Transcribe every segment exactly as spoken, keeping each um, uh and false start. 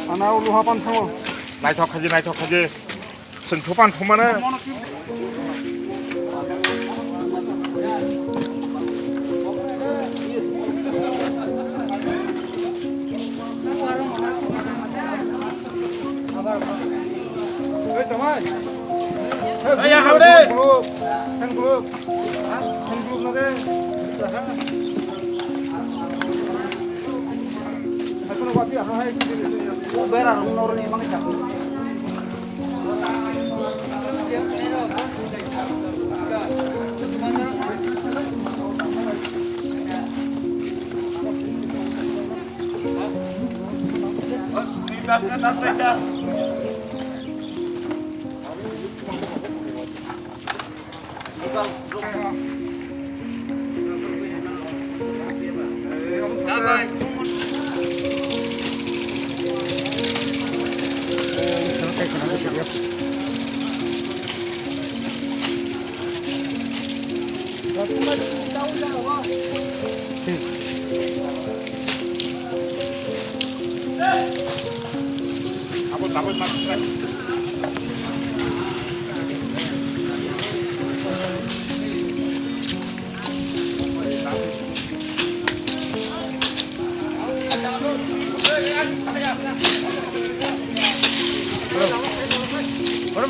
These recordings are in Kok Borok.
Ana ulu hapan thango. Naithok khaji, naithok khaji. Chwng thupan thumane. Oi, samai. Oi, ya, hau de. Thank you. Thank you, brother. Bera, norni mangsa. Oro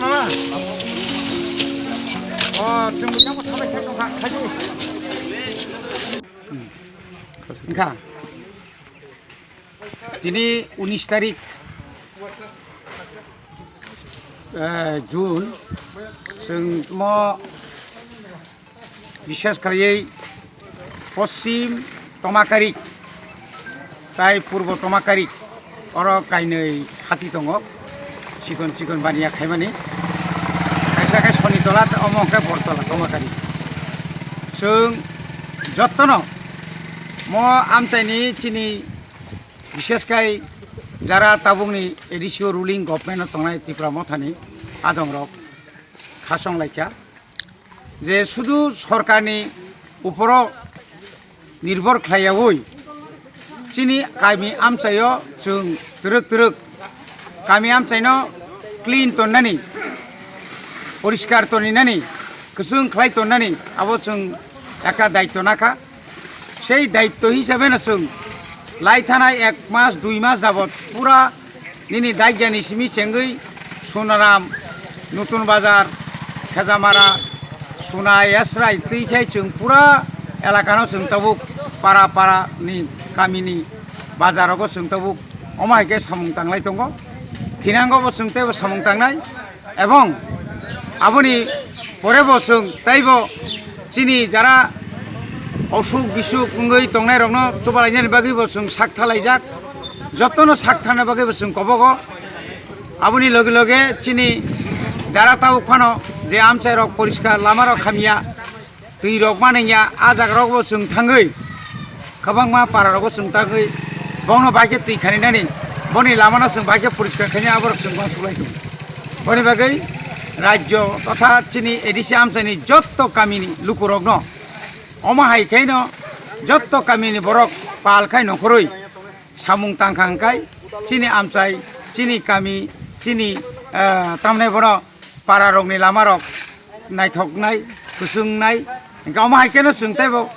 mama. O, chwng bo yang bo thalai khe tong kha, khai di. Wngkha. Tini unis tarik, eh, June, chwng mo bishes khlaiwi Poschim Tomakari tai Purbo Tomakari, oro kainwi hati tongo, chikon chikon baniya khaimani, kaisa khe Sonitola, omo hwnkhe Bortola Tomakari. Chwng jottono mo amchaini chini, bishes khai jara tabukni A D C o ruling government o tongnai Tipra Mothani adongrok khasong laikha je sudu sorkarni uporo nirbhor khlaiyaui chini kami amchaio chwng twrwk twrwk kami amchaino clean tonnani, poriskar toninani, kwchwng khlai tonnani abo chwng ekta daitto nakha. Sei daitto hisabe no chwng lai thanai ek mas, dui mas jabot pura nini daigani simi chengwi Sonaram, Nutun Bazar, Khejamara, Suna, Yasrai twi khai chwng pura elakano chwng tabuk para para ni kamini bazarogo chwng tabuk omo hai khe samung tanglai tongo. Thinango bo chwng teibo samung tangnai. Ebong aboni pore bo chwng teibo chini jara osuk bisuk wngwi tongnairokno chubalainani bagwi bo chwng sak thalaijak, jotono sak thana bagwi bo chwng kobogo. Aboni loge loge chini jara tabuk phano je amchairok poriskar, lamarok hamya, twi rok mananya, ah jaga rok bo chwng thangwi, kwbangma para rok bo chwng thangwi, bongno bai khe twi khaninani, boni lama no chwng bai khe poriskar khaina, aborok chwng uansuk lai tongo. Boni bagwi rajyo totha chini A D C amchaini jotto kamini lukurokno, omo hai khe no jotto kamini borok pal khai nongkhorwi samung tangkha hwnkhe chini amchai, chini kami, chini, ah, tamni bono para rokni lama rok naithoknai, kwchwngnai, hwnkhe omo hai kheno chwng teibo,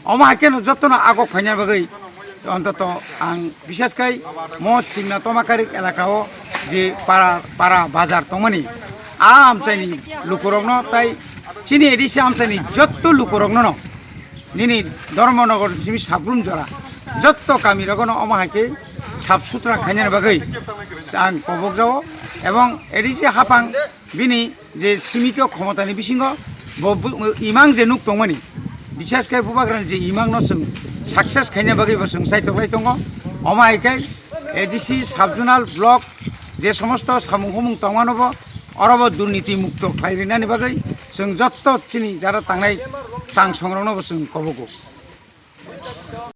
omo hai kheno jotono agok phaina bagwi, ontoto ang bishes khai mo Simna Tomakari elaka o je para, para bazar tongmani, a amchaini lukurokno tai chini A D C amchaini jotto lukurokno no nini Dharmanagar simi Sabrum jora jotto kami rogono omo hai khe sap sutra khainani bagwi ang kobok jao, ebong A D C haphang bini je simito khomotani bisingo bo bu-, imang je nuk tongmani, bishes khe Bubagrani je imangno chwng success khaina bagwi bo chwng chaitok lai tongo. Omo hai khe A D C sub-zonal block je somosto samung humung tongmano bo oro bo durniti mukto khlai rinani bagwi chwng jotto chini jara tangnai tang songrokno bo chwng kobogo.